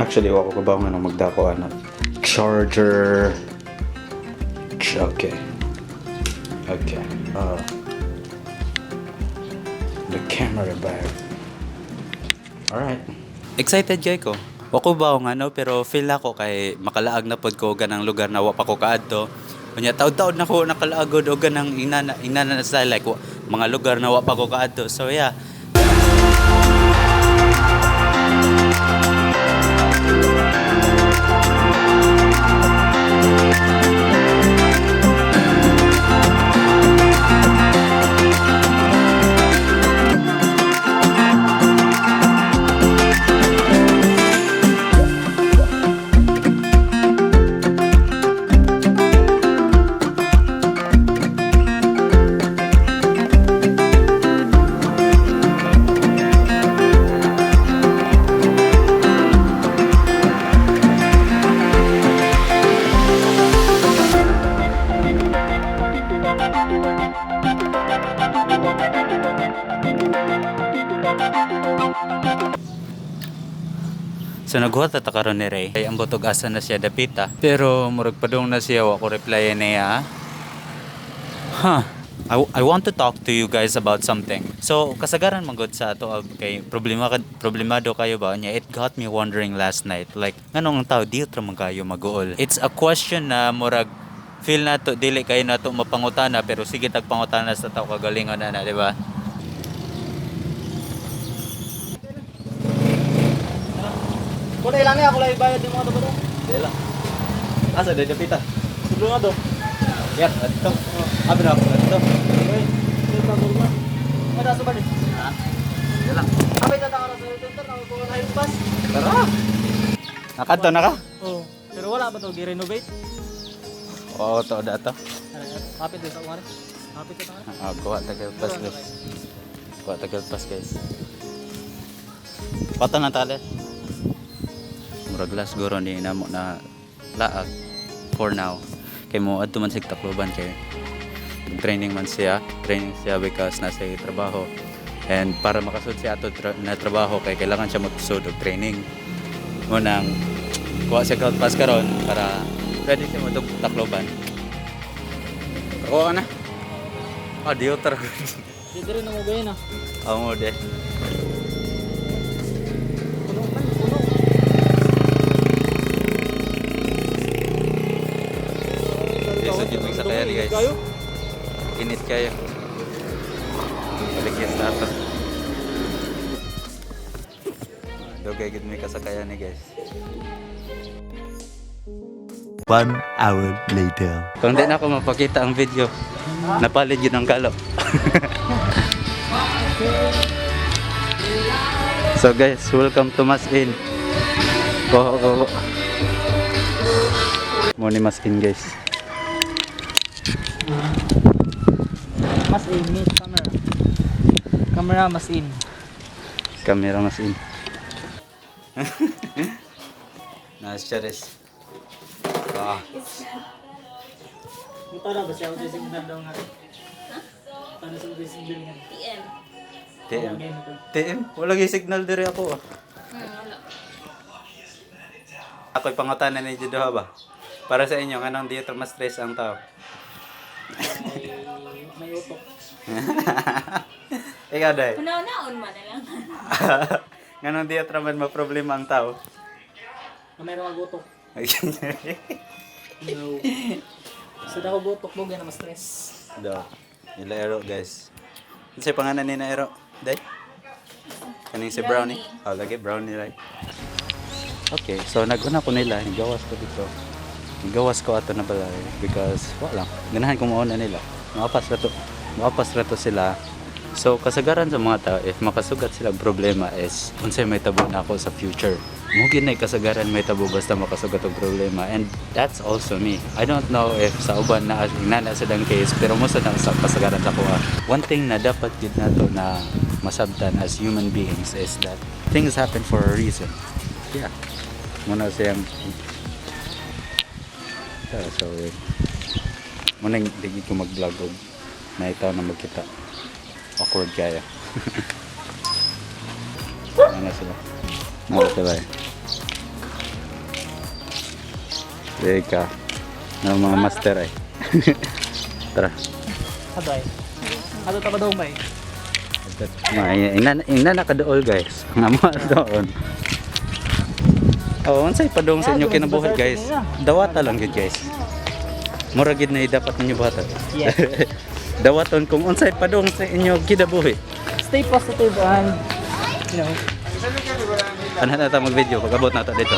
Actually, wa ko kabaw nga nang magdako ana. Charger. Okay. Okay. The camera bag. Alright. Excited kay ko. Wa ko ba nga no, pero feel ako kay makalaag na pod ko ganang lugar na wa pa ko kaadto. Unya taud-taud na ko nakalaagod og ganang inana inana na style like mga lugar na wa pa ko kaadto. So yeah. So naghuwat ta karon ni Ray. Ay ang butog asa na siya dapita. Pero murag padung na siya, wa ko reply niya. Huh. I want to talk to you guys about something. So, kasagaran man gud sa ato ah, kay problema ka, problemado kayo ba niya? It got me wondering last night. Like, nganong ang tao di ra man kayo mag-uol? It's a question na murag feel nato dili kayo nato mapangutana, pero sige tag pangutana sa tao kagalingon na na, di ba? Kulay lang niya, kulay bayad yung mga to. Di lang. Asa di dapita? Sudlo nga to. Yan, adto. Abi na ako adto. Okay. Ito pa ba? Ada sa bali. Ha? Di lang. Abay ta ka sa center na ko na pass. Tara. Nakadto na ka? Oh, pero wala ba to gi-renovate? Oo, to da to. Kapit din sa umari. Kapit ta ka. Ah, kuha tagal pass, guys. Kuha tagal pass, guys. Pata na tali. Murag last guro ni namo na laag for now. Kay mo adto man sig Tacloban kay training man siya, training siya because nasa trabaho. And para makasud siya ato na trabaho kay kailangan siya magsud og training. Mo nang kuha siya health pass karon para ready siya mo Tacloban. Kuha ka na. Ah, diyo tara. Dito rin mo gayon ah. Amo de. Puno man, puno. Dito jud may sakayan, guys. Kayo? Init kayo. Balik yes na ato. Dugay gid may kasakayan ni, guys. 1 hour later. Kung di na ako mapakita ang video, napalit yun ang kalo. So guys, welcome to Mas In. Go, go, go. Mo ni Mas In, guys. Mas in, meet camera. Camera mas in. Camera Mas In. Nice, Charis. Ah, Mutara ba siya og signal daw nga? Para sa og signal nga. TM. TM. TM? Wala gyud signal dire ako. Ah. Wala. Ako'y pangutana ni Judo ba? Para sa inyo, nganong di mas stress ang tao? May utok. Ikaw, Day. Una-unaon man na lang. Nganong di man maproblema ang tao? Na mayroon mag-utok. No. Sa dako gutok mo na ma-stress. Do. Ila ero, guys. Ano sa pangalan ni na ero? Day? Kaning si Brownie. Oh, lagi Brownie right. Okay, so naguna ko nila, gawas ko dito. Gawas ko ato na balay because wala lang. Ganahan ko mauna nila. Maapas ra to. Maapas ra to sila. So kasagaran sa mga tao, if makasugat sila problema is unsay may tabo na ako sa future. Mo gyud na kasagaran may tabo basta makasugat og problema, and that's also me. I don't know if sa uban na inana sa dang case, pero mo sa na sa kasagaran sa kuha. One thing na dapat gyud nato na masabtan as human beings is that things happen for a reason. Yeah. Muna siyang so wait. Muna di ko mag-vlog og naitaw na magkita. Awkward kaya. Ano sila? Ano sila eh? Teka. Na mga master ay. Tara. Adoy. Ato ta ba daw may? Ina ina nakadool guys. Nga mo doon. Oh, unsay padung sa inyo kinabuhi guys? Dawata lang gid guys. Mura gid na dapat ninyo buhaton. Yeah. Dawaton kung unsay padung sa inyo kinabuhi. Stay positive and you know, Ano na ta mag-video pag-abot na ta dito.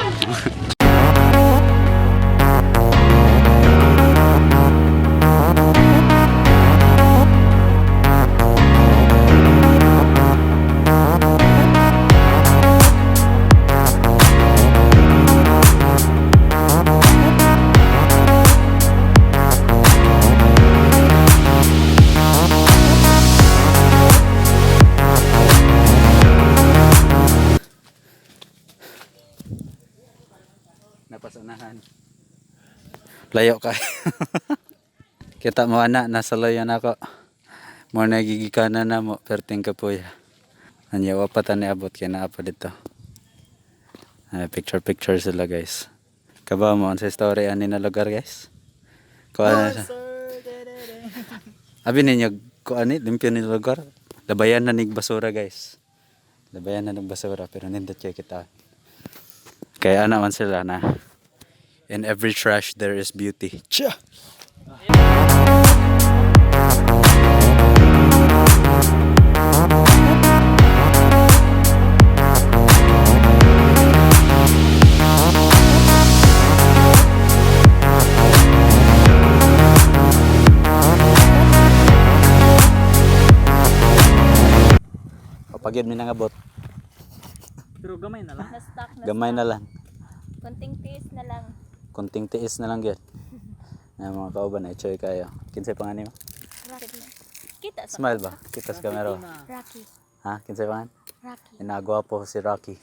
Napasanahan. Layo ka. Kita mo ana, nasa layo na ako. Mo na gigikanan na mo, perting kapuya. Anya, wa pa ta niabot kay naa pa dito. Ay, picture picture sila guys. Kaba mo sa story ani na lugar guys. Kuha na siya. Abi ninyo kuha ni limpyo ni lugar. Labayan na nig basura guys. Labayan na nig basura pero nindot kay kita. Kaya ana man sila na in every trash there is beauty. Tsa! Kapag yun minangabot, pero gamay na lang. Na-stuck na. gamay na lang. Konting tiis na lang. Kunting tiis na lang yun. Ay, mga kauban, ay choy kayo. Kinsay panganin mo? Rocky. Kita sa Smile ba? Kita sa camera. Rocky. Ha? Kinsay pangan? Rocky. Inagwapo si Rocky.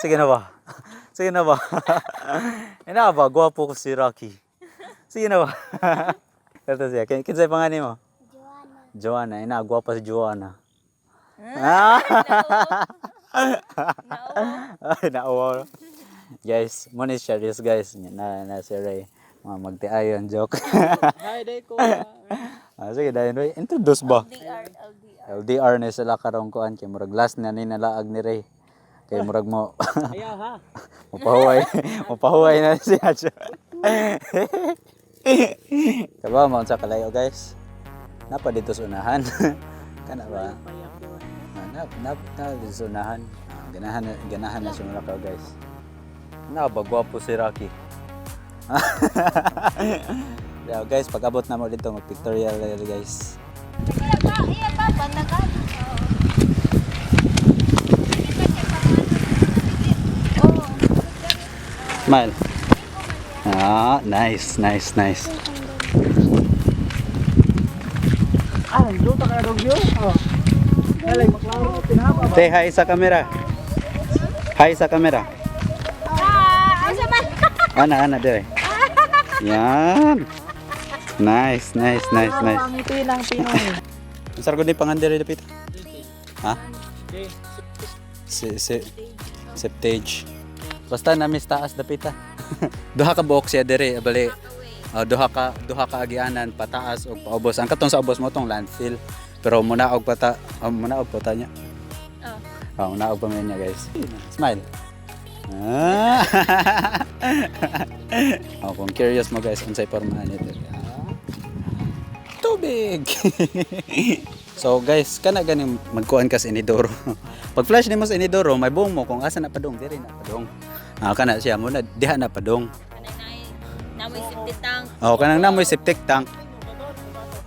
Sige na ba? Sige na ba? Ina ba? Gwapo ko si Rocky. Sige na ba? Ito siya. Kinsay panganin mo? Joanna. Joanna. Ina, gwapo si Joanna. Ah! Ay, nauwaw. Guys, mo ni share this guys. Na, na si Ray. Mga magtiayon joke. Hi, day ko. Ah, sige, dahil Ray. Introduce ba? LDR, LDR. LDR ni sila karong kuan kay murag last na ni nalaag ni Ray. Kay murag mo Ayaw ha. mapahuway, mapahuway na siya. Kaba mo sa kalayo guys. Napa dito sa unahan. Kana ba? Payak yun. Ah, na na na dito sa unahan. Ah, ganahan na ganahan na sumula ka guys. Na ba gwapo si Rocky. Yeah, guys, pag abot na mo dito mag-pictorial guys. Iya pa, iya pa, pandagan. Oo. Smile. Ah, nice, nice, nice. Ah, nagluto ka na dog view. Oh. Alay, maklaro, tinapa ba? Say hi sa camera. Hi sa camera. Ah, asa man? Ana, ana, dire. Yan. Nice, nice, nice, nice. Ang ngiti ng Pinoy. Ang sargo ni pangandere dapit. Ha? Okay. Si si septage. Basta na miss taas dapita. Duha ka buok siya dire, bali. Oh, duha ka agianan pataas og paubos. Ang katong sa ubos mo tong landfill. Pero muna og pata, oh, muna og pata niya. Oh. Oh, muna og pa niya guys. Smile. Ah. Oh, kung curious mo guys, unsay pormahan nito. Ah. Tubig. So guys, kana ganing magkuan ka sa inidoro. Pag flash nimo sa inidoro, may buong mo kung asa na padung, diri na padung. Ah, kana siya mo na diha na padung. Kanay na namoy septic tank. Oh, kanang namoy septic tank.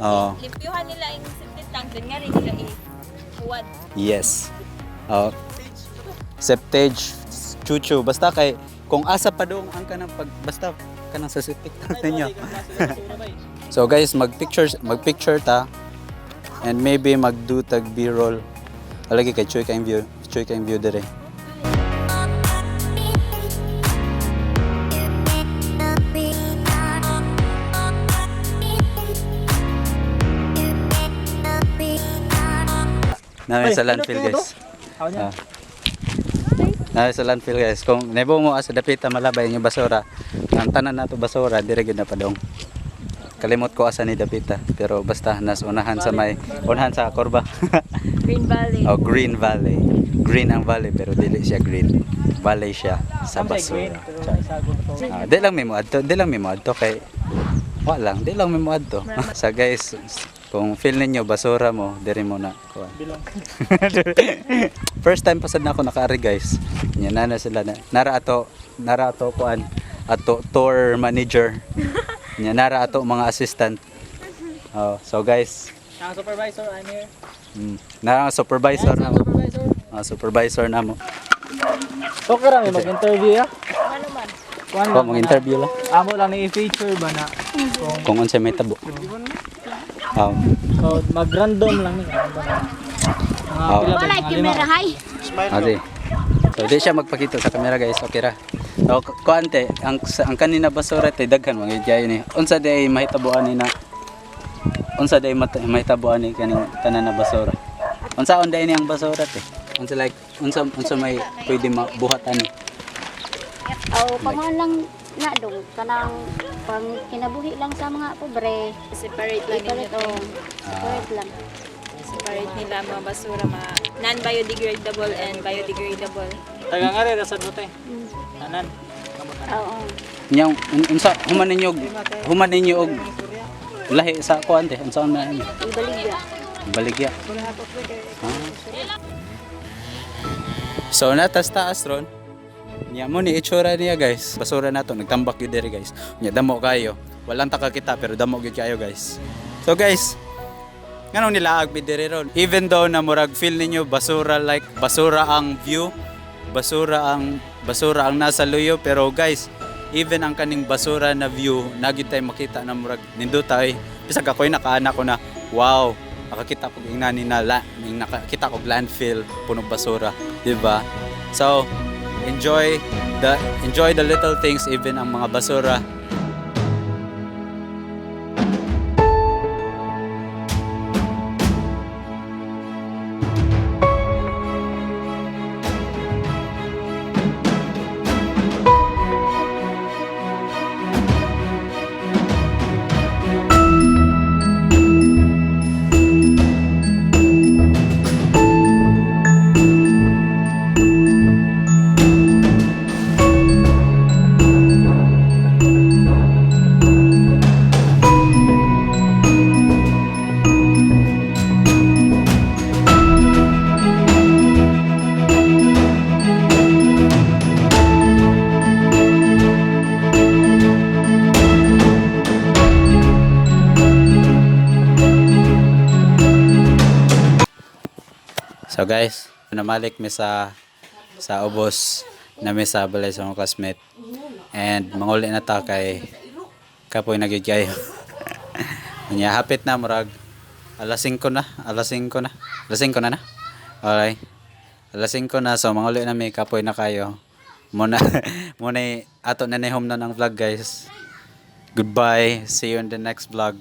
Oh, Limpyuhan nila yung septic tank, dun nga rin nila i-huwad. Yes. Oh. Septage, chuchu, basta kay kung asa padung ang kanang pag basta kanang sa septic tank ninyo. So guys, mag-picture ta and maybe magdo tag B-roll. Alagi kay Chuy kay view, Chuy kay view dire. Namin sa landfill guys. Ako niya. Ah. Na sa landfill, guys. Kung nebo mo asa dapita malabay inyo basura, ang tanan nato basura dire gyud na padong. Kalimot ko asa ni dapita, pero basta nas unahan sa may unahan sa kurba. Green Valley. Oh, Green Valley. Green ang valley pero dili siya green. Valley siya sa Ang say green, basura. pero may sagot ko. Ah, di lang may moadto, di lang may moadto kay wa lang, di lang may moadto. Sa guys, kung feel ninyo basura mo, diri mo na kuan. Bilong. First time pasad na ako nakaari, guys. Nya na na sila na. Nara ato kuan ato tour manager. Nya nara ato mga assistant. Oh, so guys, Ang supervisor, I'm here. Nara ang supervisor na mo. Supervisor. Ah, supervisor na mo. Okay ra may mag-interview ya. Ano man? Kuan Ko mag interview lang Amo lang ni i-feature ba na kung unsay may tabo. Oh, so mag-random lang ni random lang. Mga Oo. pila ba? Wala Mga lima. camera hay. Ate. So di siya magpakita sa camera, guys, okay ra. So kuante ang kanina basura tay daghan mga jay ni. Unsa day mahitabo ani na unsa day mahitabo ani kaning tanan na basura? Unsa on day ni ang basura te? Unsa like unsa may pwede mabuhat ani? Aw panguan lang na dong kanang pang kinabuhi lang sa mga pobre. Separate lang ninyo. Separate oh. Separate lang. Separate nila mga basura, mga non-biodegradable and biodegradable. Taga nga rin rasad mo te. Tanan. Oo. Nya unsa human ninyo og lahi sa kuan te? Unsa man ani? Ibaligya. Baligya. Ah. So natas taas ron. Nya mo ni itsura niya, guys. Basura na to, nagtambak gyud diri, guys. Nya damo kayo. Walang taka kita pero damo gyud kayo, guys. So guys, nganong nilaag mi diri ron? Even though na murag feel ninyo basura, like basura ang view, basura ang nasa luyo, pero guys, even ang kaning basura na view, nagyud tayo makita na murag nindot ay bisag ako'y nakaana ko na wow, nakakita ko ingani na la, ning nakakita ko landfill puno basura, di ba? So, enjoy the little things, even ang mga basura. So guys, namalik mi sa ubos na mi sa balay sa mga classmate. And manguli na ta kay kapoy na gyud kayo. Nya hapit na murag alas 5 na, alas 5 na. Alas 5 na na. Alright. Alas 5 na, so manguli na mi, kapoy na kayo. Muna muna ato na ni home na ng vlog, guys. Goodbye. See you in the next vlog.